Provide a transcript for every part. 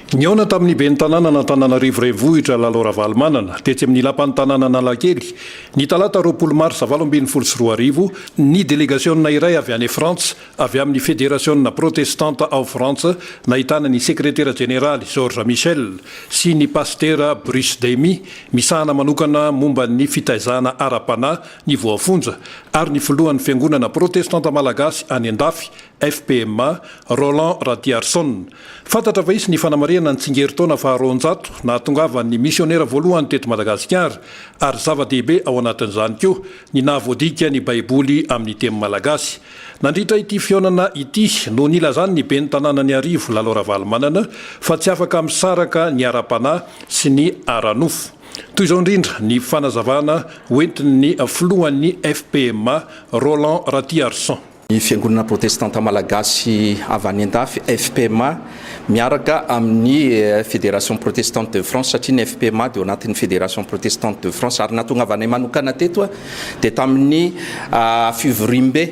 Nihaona tamin'ny ben'ny tanànan'Antananarivo Renivohitra, Lalao Ravalomanana, tetsy amin'ny lapan'ny tanàna Analakely, ny talata 20 marsa 2018, ny delegasiona iray avy any Frantsa, avy amin'ny Federasiona Protestanta ao Frantsa, nahitana ny sekretera jeneraly Georges Michel sy ny pasitera Bruce Demy, misahana manokana momba ny fitaizana ara-panahy ny voafonja, ary ny filohan'ny Fiangonana Protestanta Malagasy any an-dafy, FPMA, Roland Ratiarson. Fantatra fa hisy ny fanamarihana ny tsingerin-taona faha-200 nahatongavan'ny misionera voalohany teto Madagasikara ary zava-dehibe ao anatin'izany koa ny nahavoadika ny Baiboly amin'ny teny malagasy. Nandritra ity fihaonana ity no nilazan'ny ben'ny tanànan'Iarivo Lalao Ravalomanana fa tsy afaka misaraka ny ara-panahy sy ny ara-nofo. Toy izao indrindra ny fanazavana hoentin'ny filohan'ny FPMA, Roland Ratiarson. Ny Fiangonana Protestanta Malagasy avy any Andafy, FPMA, miaraka amin'ny Fédération Protestante de France, satria ny FPMA dia ao anatin'ny Fédération Protestante de France, ary nahatongavanay manokana teto dia tamin'ny fivoriambe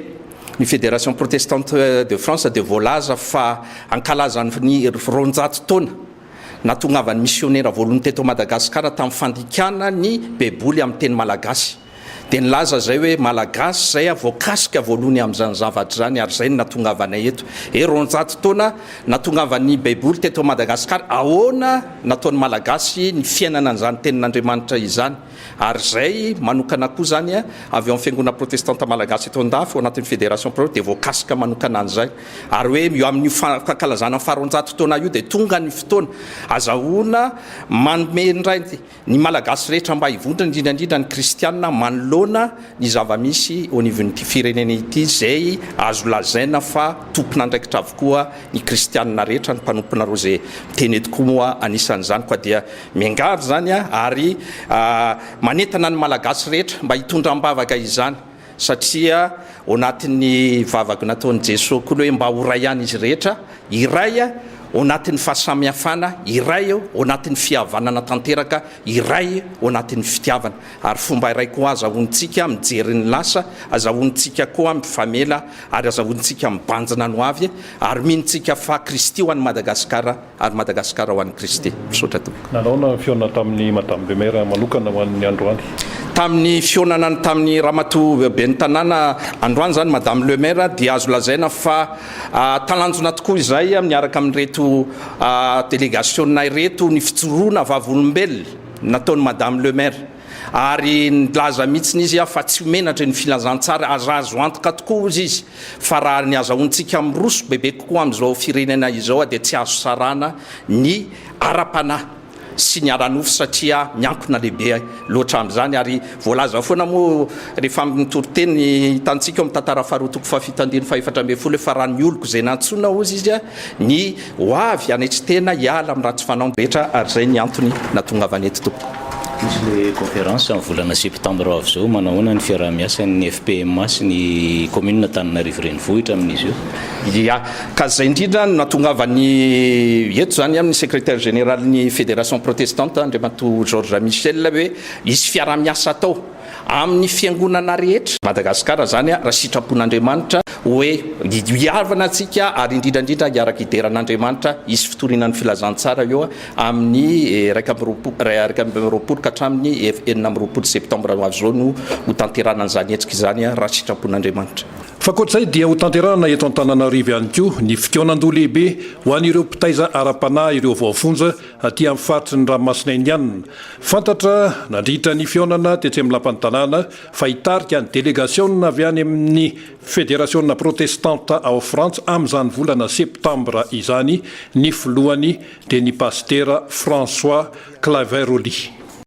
ny Fédération Protestante de France dia voalaza fa hankalaza ny 200 taona nahatongavan'ny misionera voalohany teto Madagasikara tamin'ny fandikana ny Baiboly amin'ny teny malagasy. Dia nilaza izay hoe Malagasy izay aho voakasika voalohany amin'izany zavatra izany ary izay no nahatongavanay eto. He 200 taona nahatongavan'ny Baiboly teto Madagasikara, ahoana nataon'ny Malagasy ny fiainana an'izany tenin'Andriamanitra izany? Ary izay manokana koa izany avy ao amin'ny Fiangonana Protestanta Malagasy eto Andafy ao anatin'ny Fédération Pro dia voakasika manokana an'izay. Ary hoe eo amin'io fankalazana ny faha 200 taona io dia tonga ny fotoana azahoana manome indray Ny Malagasy rehetra mba hivondrona, indrindra indrindra ny Kristianina manoloana ny zava-misy eo anivon'ity firenena ity izay azo lazaina fa tompon'andraikitra avokoa ny Kristianina rehetra, ny mpanomponareo izay miteny eto koa moa anisan'izany koa dia miangavy izany ary manentana ny Malagasy rehetra mba hitondra am-bavaka izany satria ao anatin'ny vavaka nataon'i Jesoa koa ny hoe mba ho iray ihany izy rehetra, iray ao anatin'ny fahasamihafana, iray ao anatin'ny fihavanana tanteraka, iray ao anatin'ny fitiavana. Ary fomba iray koa azahoantsika mijery ny lasa, azahoantsika koa mifamela ary azahoantsika mibanjina ny ho avy ary mino-tsika fa Kristy ho an'i Madagasikara ary Madagasikara ho an'i Kristy. Misaotra tompoko. Nanaona ny fihaonana tamin'i Madame le Maire manokana ho an'ny androany? Tamin'ny fihaonana tamin'ny Ramatoa Ben'ny Tanàna androany izany Madame le Maire dia azo lazaina fa talanjona tokoa izay miaraka amin'ireto delegasiona ireto ny fijoroana vavolombelona nataon'i Madame le Maire. Ary nilaza mihitsiny izy fa tsy ho menatra ny filazantsara, aza azo antoka tokoa hozy izy fa raha ny azahoantsika miroso bebe kokoa amin'izao firenena izao dia tsy azo sarahana ny ara-panahy sy ny ara-nofo satria miankina lehibe loatra amin'izany ary voalaza foana moa rehefa amin'ny toriteny hitantsika ao amin'ny tantara faharoa toko fahafito andininy faha-14 hoe fa raha ny oloko izay nantsoina hozy izy ny ho avy hanetry tena hiala amin'ny ratsy fanaony rehetra ary izay ny antony natongavany eto tompoko. Hisy le conférence amin'ny volana septembre ho avy izao, manahoana ny fiaraha-miasan'ny FPMA sy ny commune Antananarivo Renivohitra amin'izy io? Ya, ka izay indrindra no nahatongavan'ny eto izany amin'ny secrétaire général-n'ny fédération protestante Andriamatoa Georges Michel hoe hisy fiaraha-miasa atao amin'ny fiangonana rehetra. Madagasikara izany raha sitrapon'Andriamanitra hoe hihavana antsika ary indrindra indrindra hiaraka hidera an'Andriamanitra, hisy fitoriana ny filazantsara eo amin'ny 21 ka hatramin'ny 26 septembre ho avy izao no ho tanterahana an'izany hetsika izany raha sitrapon'Andriamanitra. Fa ankoatr'izay dia ho tanterahana eto Antananarivo ihany koa ny fikaonandoha lehibe ho an'ireo mpitaiza ara-panahy ireo voafonja aty amin'ny faritry ny ranomasina Indianina. Fantatra nandritra ny fihaonana tetsy amin'ny lapan'ny tanàna fa hitarika ny delegasiona avy any amin'ny Federasiona Protestanta ao Frantsa amin'izany volana septambra izany ny filohany dia ny pasitera François Claveroli.